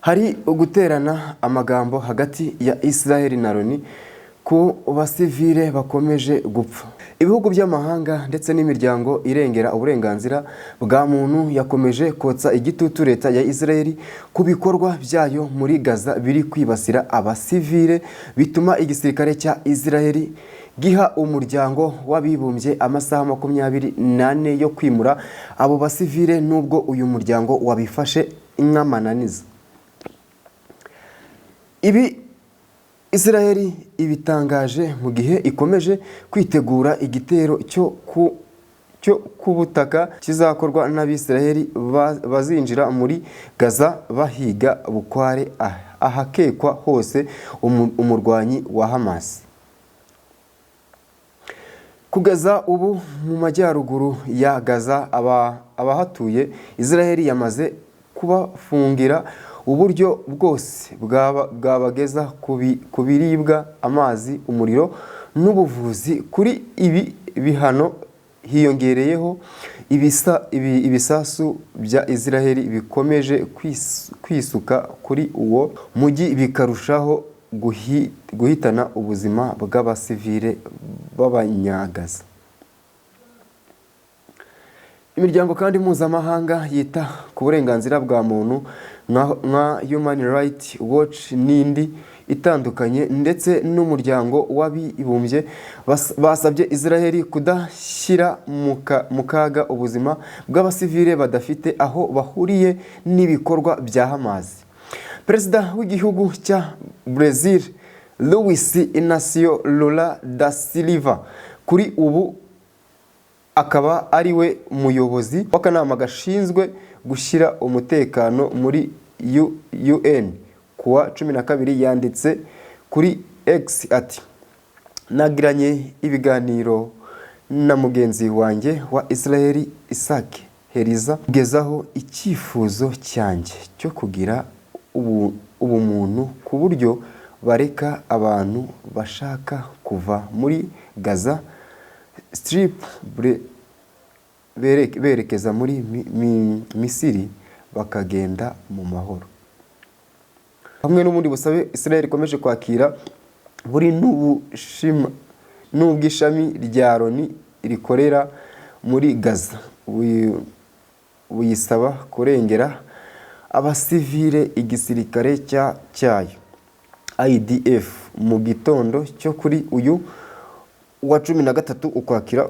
Hari uguterana amagambo hagati ya Israel na Loni ku basivile bakomeje gupfa. Ibihugu by'amahanga ndetse n'imiryango irengera uburenganzira bwa muntu yakomeje kotsa igitutu leta ya Israel ku bikorwa byayo muri Gaza biri kwibasira abasivile, bituma igisirikare cya Israel giha Umuryango w'Abibumbye amasaha 24 yo kwimura abo basivile, nubwo uyu muryango wabifashe nk'amananiza. Ibi Israel ibitangaje mu gihe ikomeje kwitegura igitero cyo ku butaka kizakorwa n'Abisiraheli bazinjira muri Gaza bahiga bukware ahakekwa hose umurwanyi wa Hamas. Kugeza ubu mu majyaruguru ya Gaza, abahatuye Israel yamaze kubafungira uburyo bwose bwabageza ku biribwa, amazi, umuriro n'ubuvuzi. Kuri ibi bihano hiyongereyeho ibisasu bya Israel bikomeje kwisuka kuri uwo mujyi, bikarushaho guhitana ubuzima bw'abasivile b'Abanyagaza. Imiryango kandi mpuzamahanga yita ku burenganzira bwa muntu nka Human Rights Watch n'indi itandukanye ndetse n'Umuryango w'Abibumbye basabye Israel kudashyira mu kaga ubuzima bw'abasivile badafite aho bahuriye n'ibikorwa bya Hamas. Perezida w'igihugu cya Brazil, Luis Inacio Lula da Silva, kuri ubu akaba ari we muyobozi w'akanama gashinzwe gushyira umutekano muri UN, kuwa 12 yanditse kuri X ati: "Nagiranye ibiganiro na mugenzi wanjye wa Israel, Isaac Herzog, kugezaho icyifuzo cyanjye cyo kugira ubumuntu ku buryo bareka abantu bashaka kuva muri Gaza Strip berekeza muri Misiri bakagenda mu mahoro." Hamwe n'ubundi busabe Israel ikomeje kwakira buri n'ubw'ishami rya Loni rikorera muri Gaza buyisaba kurengera abasivile, igisirikare cyayo IDF mu gitondo cyo kuri uyu wa 13 Ukwakira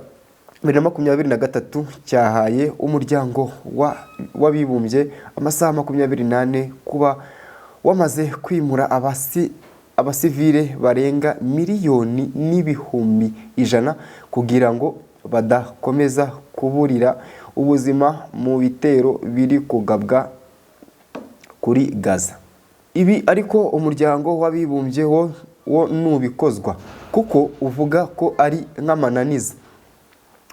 2023 cyahaye Umuryango w'Abibumbye amasaha 24 kuba wamaze kwimura abasivile barenga 1,100,000 kugira ngo badakomeza kuburira ubuzima mu bitero biri kugabwa kuri Gaza. Ibi ariko Umuryango w'Abibumbye wo ntubikozwa kuko uvuga ko ari nk'amananiza.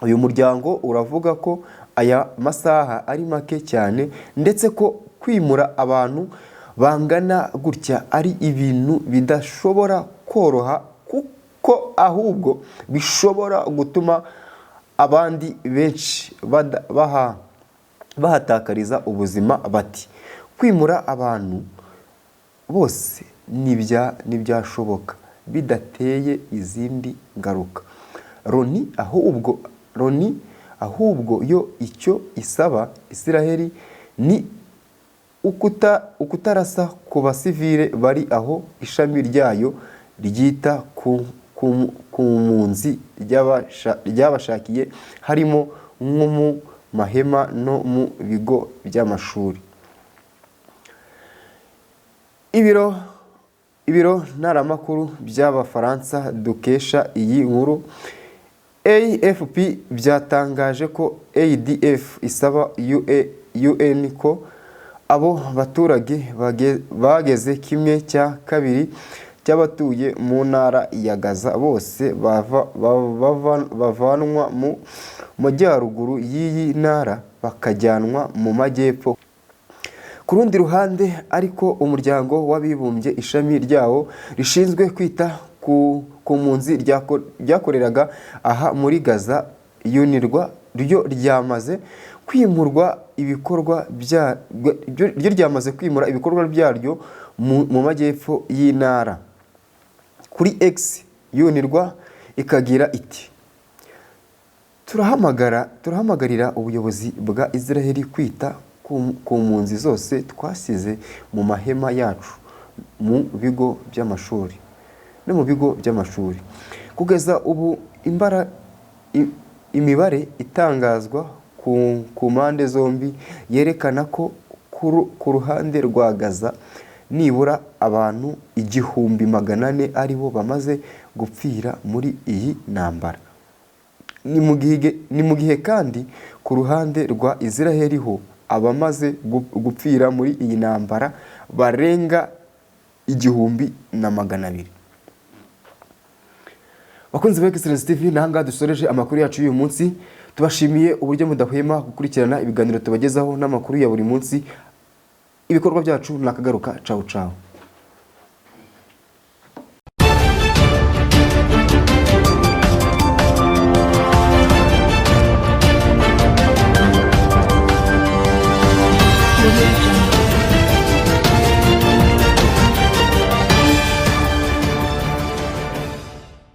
Uyu muryango uravuga ko aya masaha ari make cyane, ndetse ko kwimura abantu bangana gutya ari ibintu bidashobora koroha, kuko ahubwo bishobora gutuma abandi benshi bahatakariza ubuzima. Bati: "Kwimura abantu bose ntibyashoboka bidateye izindi ngaruka." Loni ahubwo yo icyo isaba Israel ni ukutarasa ku basivile bari aho ishami ryayo ryita ku mpunzi ryabashakiye, harimo nko mu mahema no mu bigo by'amashuri. Ibiro ntaramakuru by'Abafaransa dukesha iyi nkuru, AFP, byatangaje ko IDF isaba UN ko abo baturage bageze kimwe cya kabiri cy'abatuye mu ntara ya Gaza bose bavanwa mu majyaruguru y'iyi ntara bakajyanwa mu majyepfo. Ku rundi ruhande ariko, Umuryango w'Abibumbye ishami ryawo rishinzwe kwita ku mpunzi ryakoreraga aha muri Gaza, UNRWA, ryo ryamaze kwimurwa ibikorwa bya ryo ryamaze kwimura ibikorwa byaryo mu majyepfo y'intara. Kuri X, UNRWA ikagira iti: "Turahamagarira ubuyobozi bwa Israel kwita ku mpunzi zose twasize mu mahema yacu mu bigo by'amashuri no mu bigo by'amashuri." Kugeza ubu imibare itangazwa ku mpande zombi yerekana ko ku ruhande rwa Gaza nibura abantu 1400 aribo bamaze gupfira muri iyi ntambara. Ni mu gihe kandi ku ruhande rwa Israel ho abamaze gupfira muri iyi ntambara barenga 1200. Bakunzi ba Excellence TV, n'ahangaha dusoreje amakuru yacu y'uyu munsi. Tubashimiye uburyo mudahwema gukurikirana ibiganiro tubagezaho n'amakuru ya buri munsi. Ibikorwa byacu nakagaruka. Cawu cawu.